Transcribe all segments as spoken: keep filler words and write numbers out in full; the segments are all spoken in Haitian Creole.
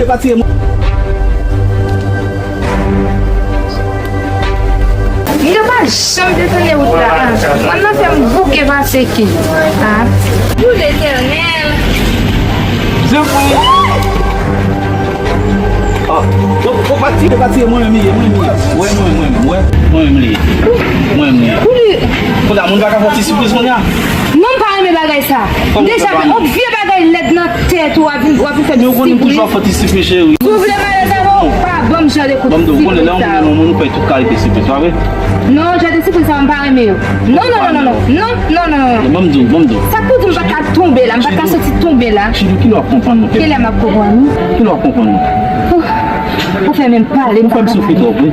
Pati e mwen. M te pa janm desann wout la, an. Mwen nan fè m bouke pase ki. Ah. Pou Letènèl. Jan pou li. Ah, bon, bon, pati, pati, mwen menm li ye, mwen menm li ye. Wè, mwen, mwen, wè, mwen menm li ye. Mwen menm li ye. Pou li. Kounye a, moun pa ka fè ti sipriz kounye a. Non, m pa renmen bagay sa. M deja fè yon vye bagay lèd nan tèt ou, w ap vin, w ap vin fè m sipriz. Men ou konnen m toujou ap fè ti sipriz, cheri. Si w vle m alèz avè w, pa ban m jan de kout sipriz sa. Ban m di w, ou konnen lè yon moun renmen yon moun, ou fè tout kalite sipriz, pa vre? Non, jan de sipriz sa, m pa renmen yo. Non, non, non, non, non. Non, non, non, non. Ban m di w, ban m di w. Sa k pou di m pa ka tonbe la, m pa ka soti tonbe la. Chidou, kilè w ap konprann mwen? Kilè m ap konprann ou? Kilè w ap konprann mwen? Ou fè menm pale, m pa ka pale. Ou fè m soufri twòp, wi.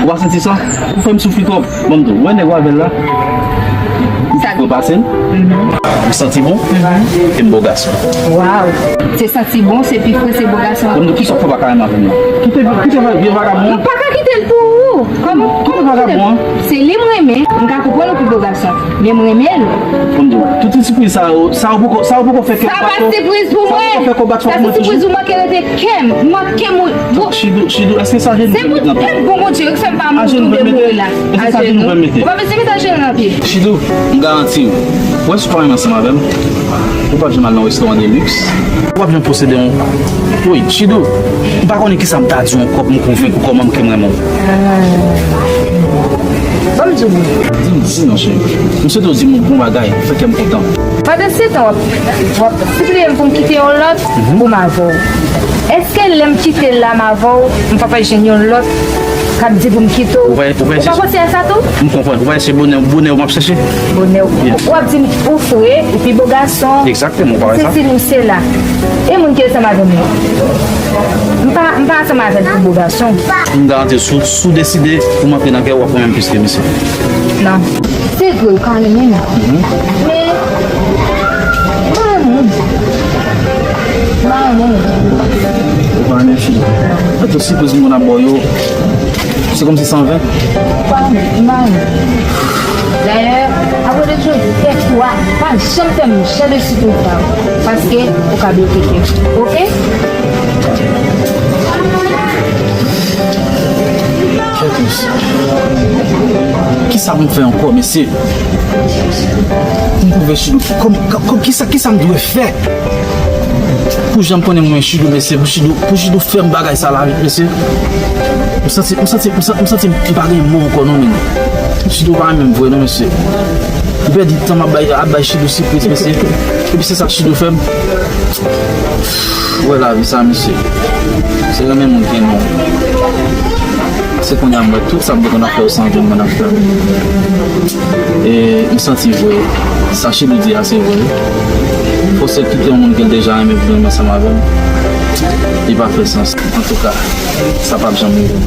Ou pa santi sa? Ou fè m soufri twòp. Ban m di w, wè nèg w avè l la? Ou fè pase l? M santi bon? E m bo gason. Waw. Se santi bon, se pi fre, se bo gason. Ban m di w, kisa w fè w pa ka renmen avè m la? Kite, kite vye vagabon an. M pa ka kite l pou ou. Kòman? Kite vagabon an. Se li m renmen. M ka konprann ou pi bo gason. Men m renmen l. Ban m di w, tout ti sipriz sa yo, sa yo poko, sa yo poko fè kè bat yo. Sa pa sipriz pou mwen. Sa yo poko fè kò bat yo. Sa se sipriz ou manke rete kè m. Manke m. Chidou, Chidou, èske se ajenou m pral mete nan pye w? Se pou tèt bon Bondye wi k fè m pa tonbe mouri la. Ajenou. Ou pa bezwen mete ajenou nan pye. Chidou, m garanti w, wè si w pa renmen ansanm avè m, ou p ap janm al nan restoran de luxe. Ou p ap janm posede yon. Wi, Chidou, m pa konnen kisa m ta di w ankò pou m konvenk ou kòman m ke m renmen w. Ban m di w. Di m, di m non, cheri. M swete w di m yon bon bagay, fè kè m kontan. Pandan se tan w ap, w ap sipliye m pou m kite yon lòt, pou m avè w. Èske lè m kite l la m avè w, m p ap al jwenn yon lòt k ap di pou m kite w? Ou pa, ou pa chèche. Ou pa panse a sa tou? M konprann. Ou pa chèche bonè, bonè w m ap chèche. Bonè w. Ou ap di m ou fre, ou pi bo gason. Egzakteman, ou pa wè sa? Sesi nou sela. E moun ki ansanm avè m yo? M pa, m pa ansanm avè l pou bo gason. M garanti w, si w, si w deside pou m antre nan kè w, w ap renmen m plis ke misye. Non. Se vre, ou ka renmen m. Men, m pa renmen w. M pa renmen w. Ou pa renmen fi. Mwen tout sipriz moun ap ba w yo, se kòmsi san ven. M pa renmen, m pa renmen w. Dayè, apre de jodi, tèt ou a, pa janm fè m jan de sipriz sa yo. Paske ou ka bloke kè m. Oke? Kisa pou m fè ankò, mesye? Pou m pwouve Chidou. Kòm, kòm, kisa, kisa m dwe fè? Pou jan m konnen mwen Chidou, mesye, pou Chidou, pou Chidou fè m bagay sa la, mesye. M santi, m santi, m santi, m santi m pa gen mo ankò non, men. Chidou pa renmen m vre non, mesye. M pèdi tan m ap bay, ap bay Chidou sipriz, mesye. Epi se sa Chidou fè m. Ou wè lavi sa, mesye. Se renmen moun ki renmen w. Se kounye a m wè tout sa m te konn ap fè yo san vle m konn ap fè. E m santi vre, sa Chidou di a se vre. Fòse l kite yon moun ke l deja renmen pou l renmen ansanm avè m. Li pa fè sans. Antouka, sa p ap janm rive.